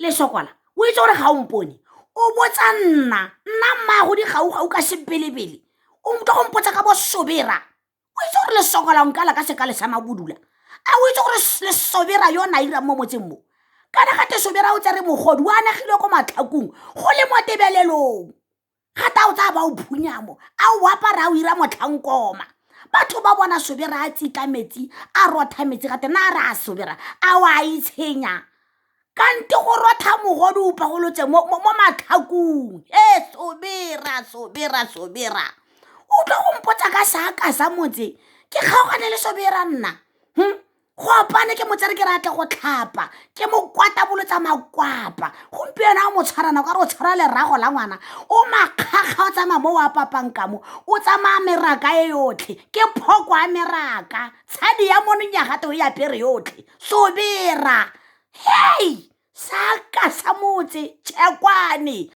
Lesokola, o itse gore ga o mpone o botsa nna, nna mmaago digaugau ka sebelebele, o tlo go mpotsa ka bosobera. O itse gore lesokola nkala ka sekale sa mabudula? A o itse gore lesobera yo na irang mo motseng mo? Kana gate sobera o tsere mogodu o anegile ko matlhakong go le mo tebelelong. Gata o tsaya ba o phunya mo, a o apara a o ira motlhankoma. Batho ba bona sobera a tsitla metsi, a rotha metsi, gate na re a sobera a o a itshenya. Kante go rotha mogodu o pagolotse mo matlhakong. E sobera, sobera, sobera. O tlo go mpotsa ka saka sa motse, ke kgaogane le sobera nna. Go opane ke motsere ke ratle go tlhapa, ke mo kwatabolotsa makwapa. Gompieno a mo tshwarana ka re o tshwara lerago la ngwana, o makgakga o tsamaya mo o apapang ka mo, o tsamaya meraka e yotlhe, ke phoko a meraka, tshadi ya mononyaga to e apere yotlhe. Sobera, hei, saka sa motse, tšhekwane.